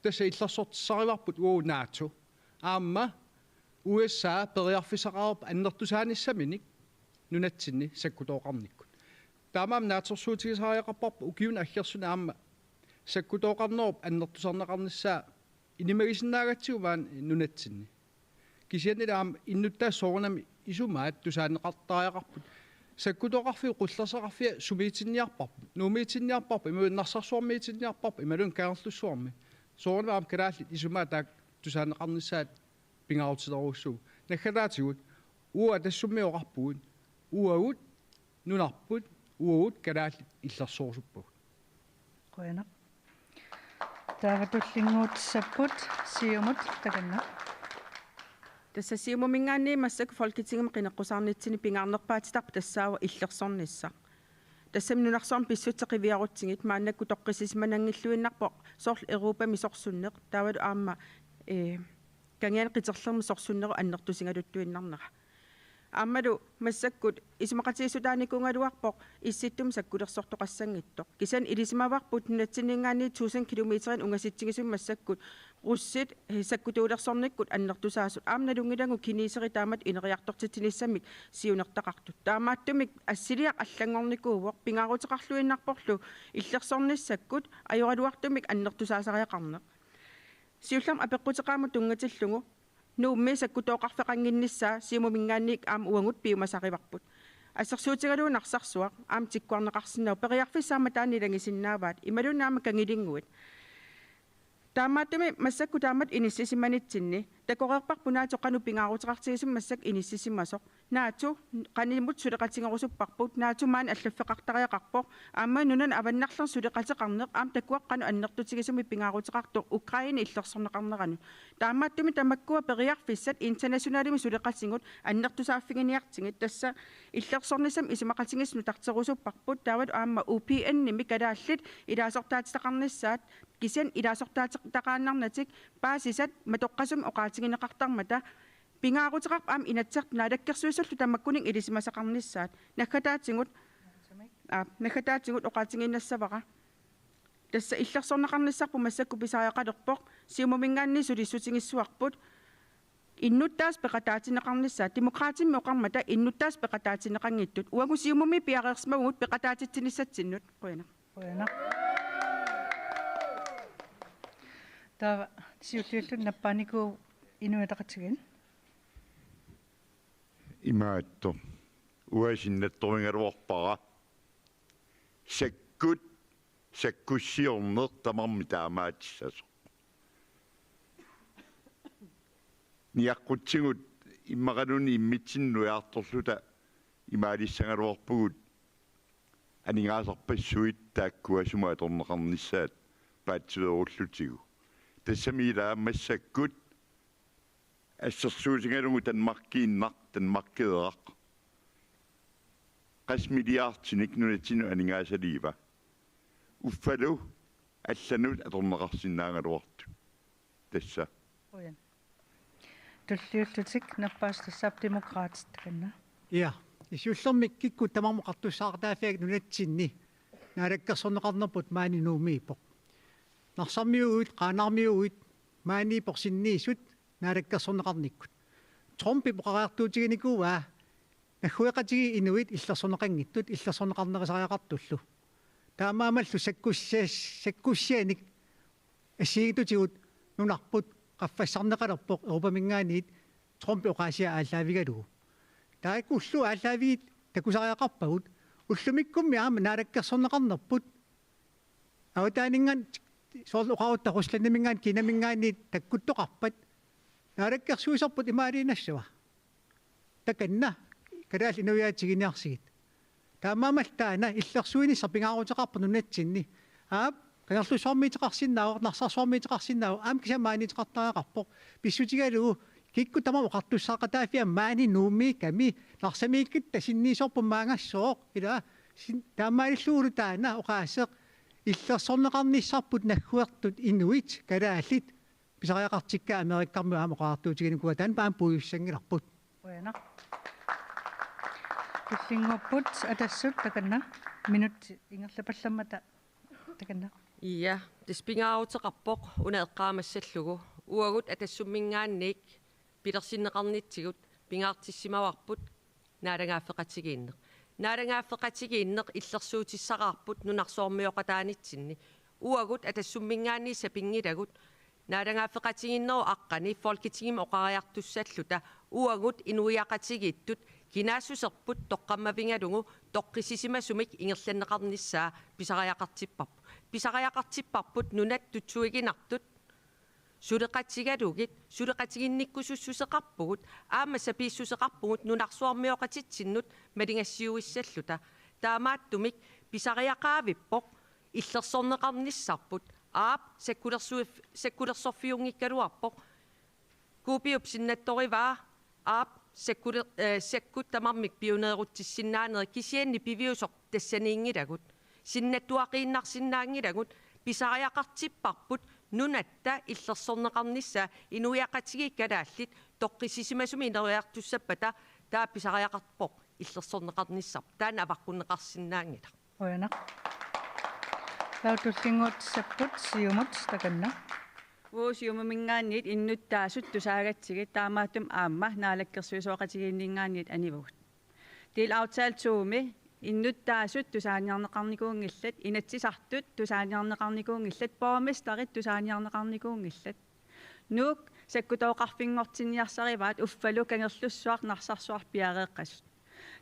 Tassa illersortissarivarput uagut NATO. Aamma U S A periarfissaqarpoq annertusaanissaminik nunatsinni sakkutooqarnikkut. Taamaammat naatsorsuutigisariaqarparput ukiuni aggersuni aamma sakkutooqarnerup annertusarneqarnissaa ilimagisinnaagatsigit maani nunatsinni. Kisiannili aamma innuttaasut soorunami isumaat tusaaneqartariaqarput. Sakkutooqarfiup qullersaqarfia sumiitinniarparput, Nuummiitinniarparput, imaluunniit Narsarsuarmiitinniarparput, imaluunniit Kangerlussuarmi. Soorunami aamma kalaallit isumaat taakku tusaaneqarnissaat pingaarutilerujussuuvoq. Naggataatigut uagut Atassummiit oqarpugut, uagut nunarput, uagut kalaallit illersorusuppagut. Qujanaq. Taava tullinnguutissapput Siumut, takanna. Tassa Siumuminngaanniit massakkut Folketingimi qineqqusaarnitsinni pingaarnerpaatitarput tassaavoq illersornissaq. Tassami nunarsuarmi pissutsit qiviarutsigit maannakkut toqqissisimananngilluinnarpoq soorlu Europami sorsunneq, taavalu aamma, eh, kangiani qiterlermi sorsunnerup annertusigaluttuinnarnera. Aammalu massakkut isumaqatigiissutaanikuugaluarpoq Issittumi sakkulersortoqassanngitsoq. Kisianni ilisimavarput nunatsinninngaanniit tusind kilometerinik ungasitsigisumik massakkut russit, eh, sakkutuulersornikkut annertusaasut. Aamma nalunngilagut kineserit taamatut ineriartortitsinissamik siunertaqartut. Taamaattumik assiliaq allanngornikuuvoq, pingaaruteqarluinnarporlu illersornissakkut ajoraluartumik annertusaasariaqarneq. Siullermik apeqquteqaammut tunngatillugu Nuummi sakkutooqarfeqannginnissaa Siumuminngaanniit aamma uagut piumasarivarput. Assersuutigalugu Narsarsuaq aamma tikkuarneqarsinnaavoq, periarfissat aamma taanna ilagisinnaavaat, imaluunniit aamma Kangilinnguit. Taamaattumik massakkut taamatut inissisimanitsinni takoreerparput NATO qanoq pingaaruteqartigisumik massakkut inissisimasoq. NATO qanimut suleqatigerusupparput, NATO maani allaffeqartariaqarpoq, aamma nunanut avannarlerneq suleqateqarneq, aamma takuarput qanoq annertutigisumik pingaaruteqartoq Ukraine illersorneqarneranut. Taamaattumik tamakkua periarfissat internationalimik suleqatigut annertusaaffiginiartigit, tassa illersornissamik isumaqatigiissut nutarterusupparput, taavalu aamma U P N-imi kalaallit ilaasortaatitaqarnissaat, kisianni ilaasortaatitaqaannarnatik paasisat matoqqasumik oqaatigineqartarmata, pingaaruteqarpoq aamma Inatsisartut Naalakkersuisullu tamakkuninnga ilisimasaqarnissaat. Naggataatigut, aa, naggataatigut oqaatigiinnassavara. Tassa illersorneqarnissarput massakkut pisariaqalerpoq, Siumuminngaanniit sulissutigissavarput innuttaasut peqataatinneqarnissaat, Demokraatimmi oqarmata innuttaasut peqataatinneqanngitsut. Uagut Siumumi piareersimavugut peqataatitsinissatsinnut. Qujanaq. Qujanaq. Taava siulliulluni nappaanikuuvoq Inuit Ataqatigiit. Imaattoq. Uanga sinnattorigaluarpara. Sakkut, sakkussiorneq tamarmik taamaatissasoq. Niaqqutsigut immaqaluunniit immitsinnut nujaartorluta imaalissagaluarpugut aningaasarpassuit taakkua sumut atorneqarnissaat paatsiveerullutigu. Tassami ilaa massakkut assersuutigalugu Danmarkiinnaq, Danmarkeeraq, qassit milliardinik nunatsinnut aningaasaliiva. Uffalu allanut atorneqarsinnaagaluartut. Tassa. Qujan. Tulliullutik nappaasut tassaapput Demokraatit, takanna. Ja, siullermik kikkut tamarmik oqartussaaqataaffigakkit nunatsinni naalakkersorneqarnerput maani Nuummiippoq. Narsarmiuuguit, Qaanaarmiuuguit maaniippoq sinniisut naalakkersorneqarnikkut. Trumpip oqariartuutiginikuuaa naggueqatigiit inuit illersorneqanngitsut illersorneqarnerusariaqartullu. Taamaammallu sakkussia-, sakkussianik assigiittutigut nunarput qaffassarneqalerpoq Europaminngaanniit Trump oqaasia aallaavigalugu. Taakkullu aallaavigit takusariaqarpagut, ullumikkummi aamma naalakkersorneqarnerput. Avataaninngaanniit soorlu oqarutta Ruslandiminngaanniit Kinaminngaanniit takkuttoqarpat. Naalakkersuisorput imaaliinnassava? Takanna, kalaallit inuiaat tiguniarsigit. Taamaammallu taanna illersuinissaq pingaaruteqarpoq nunatsinni. Aap, Kangerlussuarmiiteqarsinnaavoq, Narsarsuarmiiteqarsinnaavoq, aamma kisianni maaniiteqartariaqarpoq. Pissutigalugu kikkut tamarmik oqartussaaqataaffia maani Nuummiikkami, Narsamiikkami sinniisorput maangassooq, ila sin-, taamaalillugulu taanna oqaaseq illersorneqarnissarput nagguertut inuit, kalaallit, pisariaqartikkaat Amerikkarmiut aamma oqariartuutiginikuuaat, taanna aamma puigussanngilarput. Qujanaq. Tullinnguupput Atassut, takanna. Minut ingerlapallammata, takanna. Ja, tassa pingaaruteqarpoq una eqqaamassallugu. Uagut Atassumminngaanniit pilersinneqarnitsigut pingaartissimavarput naalagaaffeqatigiinneq. Naalagaaffeqatigiinneq illersuutissaraarput nunarsuarmioqataanitsinni. Uagut Atassumminngaanniit sapinngilagut naalagaaffeqatigiinnerup aqqani Folketingimi oqariartussalluta, uagut inuiaqatigiittut kinaassuserput toqqammavigalugu toqqissisimasumik ingerlanneqarnissaa pisariaqartipparput. Pisariaqartipparput nunat tutsuiginartut suleqatigalugit, suleqatiginnikkusussuseqarpugut, aamma sapiissuseqarpugut nunarsuarmioqatitsinnut maligassiuissalluta. Taamaattumik pisariaqaavippoq illersorneqarnissarput, aap, sakkulersuif-, sakkulersorfiunngikkaluarpoq. Kuupiup sinnattorivaa, aap, sakkule-, eh, sakkut tamarmik piuneerutsissinnaanerit, kisianni piviusoq tassaniinngilagut. Sinnattuaqiinnarsinnaanngilagut, pisariaqartipparput nunatta illersorneqarnissaa, inuiaqatigiit kalaallit toqqissisimasumik ineriartussappata, taava pisariaqarpoq illersorneqarnissaq. Taanna avaqqunneqarsinnaanngilaq. Qujanaq. Taava tullinnguutissapput Siumut, takanna. Uagut Siumuminngaanniit innuttaasut tusaagatsigit, taamaattumik aamma naalakkersuisooqatigiinninngaanniit anivugut. Delaftale to-mi innuttaasut tusaaniarneqarnikuunngillat, inatsisartut tusaaniarneqarnikuunngillat, borgmesterit tusaaniarneqarnikuunngillat. Nuuk sakkutooqarfinngortinniarsarivaat, uffalu Kangerlussuaq Narsarsuaq piareeqqasut.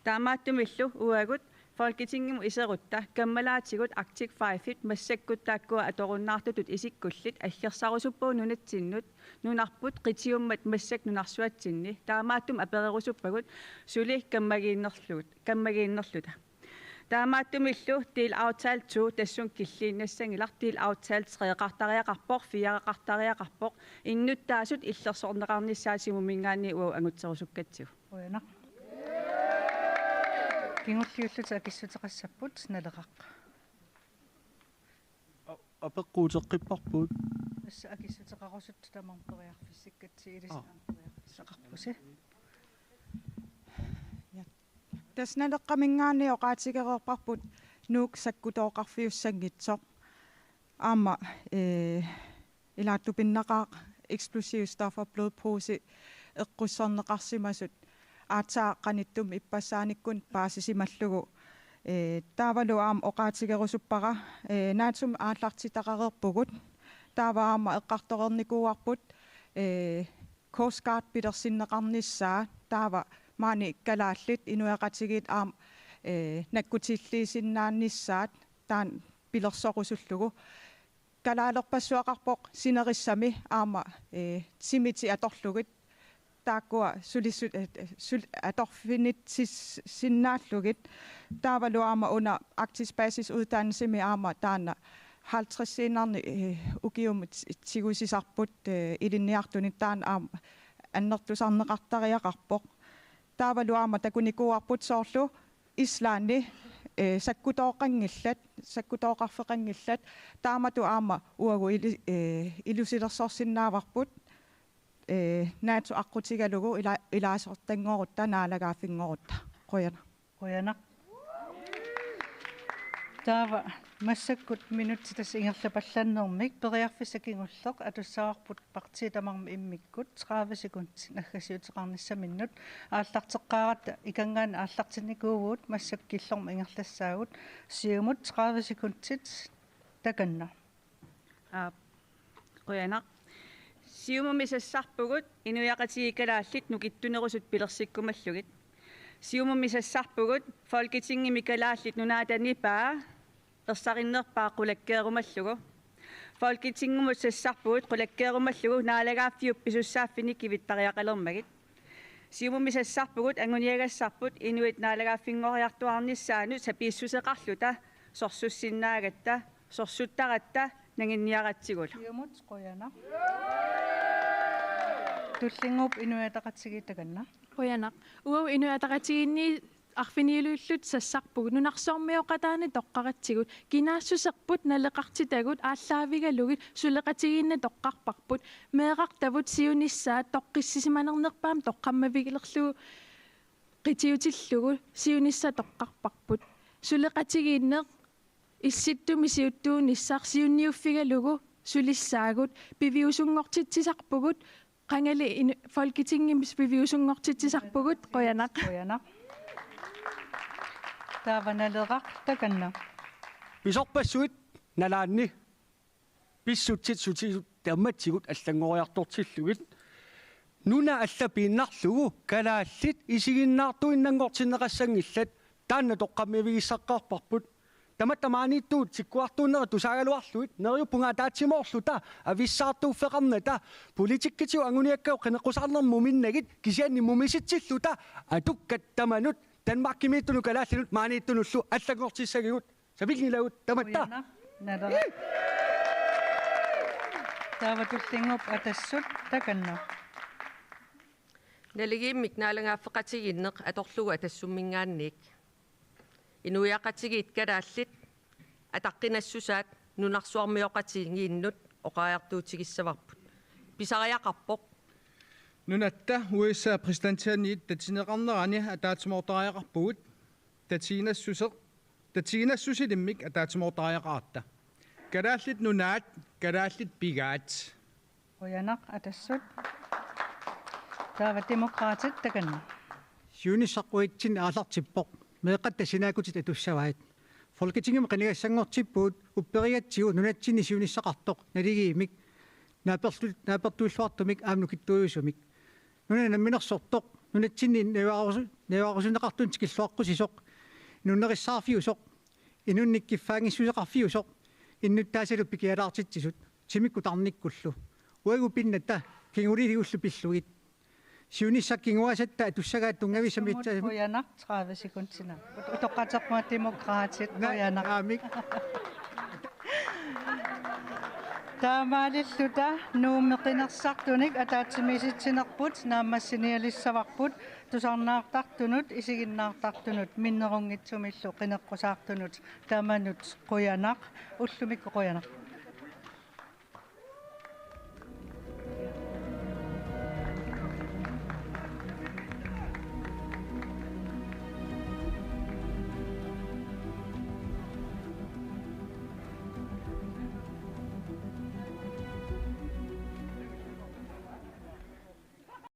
Taamaattumillu uagut Folketingimut iserutta kammalaatigut Arctic Five-it massakkut taakkua atorunnaartutut isikkullit aggersarusuppagut nunatsinnut, nunarput qitiummat massakkut nunarsuatsinni, taamaattumik apererusuppagut suli kammagiinnerlugut, kammagiinnerluta. Taamaattumillu delaftale to tassunga killiinnassanngilaq, delaftale tre-qartariaqarpoq, fire-qartariaqarpoq, innuttaasut illersorneqarnissaat Siumuminngaanniit uagut angutserusukkatsigu. Qujanaq. Kingulliullutik akissuteqassapput, Naleraq. A-, apeqquteqqipparput. Tassa akissuteqarusuttut tamarmik periarfissakkatsigit, ilissi Aa. aamma periarfissaqarpusi. Ja. Tassa Naleqqaminngaanniit oqaatigereerparput Nuuk sakkutooqarfiussanngitsoq. Aamma, eh, ilaattut pinnaqaaq eksplosive stoffer, blodpose, eqqussorneqarsimasut aatsaat qanittumi ippassaanikkut paasisimallugu. Eh, taavalu aamma oqaatigerusuppara, eh, NATO-mi aallartitaqareerpugut. Taava aamma eqqartoreernikuuarput, eh, Coast Guard pilersinneqarnissaa, taava maani kalaallit inuiaqatigiit aamma, eh, nakkutilliisinnaanissaat taanna pilersorusullugu. Kalaalerpassuaqarpoq sinerissami aamma, eh, timiti atorlugit, taakkua sulissu-, eh, sul-, atorfinitsis-, sinnaallugit. Taavalu aamma una Arktisk Basis Uddannelsemi aamma taanna halvtredsiinnarnik, eh, ukiumut ti-, tigusisarput, eh, ilinniartunit, taanna aamma annertusarneqartariaqarpoq. Taavalu aamma takunikuuarput soorlu Islandi, eh, sakkutooqanngillat, sakkutooqarfeqanngillat, taamatut aamma uagut ili-, eh, ilusilersorsinnaavarput, eh, NATO aqqutigalugu ila-, ilaasortanngorutta naalagaaffinngorutta. Qujanaq. Qujanaq. Taava Massakkut minutsit tassa ingerlapallannermik, periarfissaq kingulleq atussavarput partiit tamarmik immikkut, tredive sekundit naggasiuteqarnissaminnut. Aallarteqqaaratta ikanngaanniit aallartinnikuuvugut, massakkut killormut ingerlassaagut. Siumut, tredive sekundit, takanna. Aap, qujanaq. Siumumi sassarpugut inuiaqatigiit kalaallit nukittunerusut pilersikkumallugit. Siumumi sassarpugut Folketingimi Kalaallit Nunaata nipaa ersarinnerpaaq qulakkeerumallugu. Folketingimut sassarpugut qulakkeerumallugu naalagaaffiup pisussaaffinik kivittariaqalermagit. Siumumi sassarpugut anguniagassarput inuit naalagaaffinngoriartuaarnissaannut sapiissuseqarluta sorsussinnaagatta, sorsuttaratta nanginniaratsigulu. Siumut, qujanaq. Tullinnguup Inuit Ataqatigiit, takanna. Qujanaq. Uagut Inuit Ataqatigiinni arfiniluilluta sassarpugut nunarsuarmioqataanik toqqaratsigu. Kinaassuserput naleqartitagut aallaavigalugit suleqatigiinneq toqqarparput. Meerartavut siunissaat toqqissisimanernerpaamik toqqammavigilerlugu qitiutillugu siunissaq toqqarparput. Suleqatigiinneq issittumi siuttuunissaq siunniuffigalugu sulissaagut, piviusunngortitsisarpugut, qangali in-, Folketingimi piviusunngortitsisarpugut, qujanaq. Qujanaq. Taava Naleraq, takanna. Pisorpassuit nalaanni pissutsit sutigut tammatsigut allanngoriartortillugit. Nuna alla piinnarlugu kalaallit isiginnaartuinnanngortinneqassanngillat, taanna toqqammavigissaqqaarparput. Tamatta maaniittugut tikkuartuunnerit tusaagaluarlugit neriuppunga ataatsimoorluta avissaartuuffeqarnata, politikkitigut anguniakkagut qineqqusaarnermut muminnagit kisianni mumisitsilluta atukkat tamanut Danmarkimiittunut kalaallinut maaniittunullu allanngortissagigut. Sapinngilagut tamatta. Qujanaq, Naleraq. Taava Tullinnguup Atassut, takanna. Naligiimmik naalagaaffeqatigiinneq atorlugu Atassumminngaanniit. Inuiaqatigiit kalaallit ataqqinassusaat nunarsuarmioqatigiinnut oqariartuutigissavarput. Pisariaqarpoq. Nunatta U S A præsidentianniit tatineqarnerani ataatsimoortariaqarpugut. Tatiginassuseq, tatiginassusilimmik ataatsimoortariaqaratta. Kalaallit Nunaat, kalaallit pigaat. Qujanaq, Atassut. Taava Demokraatit, takanna. Siunissaq quitsinni aallartippoq. Meeqqat tassinaakkutit atussavaat. Folketingimi qinigassanngortippugut upperigatsigu nunatsinni siunissaqartoq naligiimmik naaperlu-, naapertuilluartumik aamma nukittuujusumik. Nuna namminersortoq, nunatsinni najugaqarus-, najugaqarusunneqartunik tikilluaqqusisoq, inuunneqarfiusoq, inunnik kiffaanngissuseqarfiusoq, innuttaasalu pikialaartitsisut, timikkut tarnikkullu. Uagut pinnata, kinguliligullu pillugit. Siunissaq kinguaassatta atussagaat tunngavissamiitsa-. Qujanaq, tredive sekundina. Utoqqatserpunga Demokraatit, na-, qujanaq. Naamik. Taamaalilluta Nuummi qinersisartunik ataatsimiisitsinerput naammassinialissavarput, tusarnaartartunut, isiginnaartartunut, minnerunngitsumillu qineqqusaartunut tamanut, qujanaq, ullumikkut qujanaq.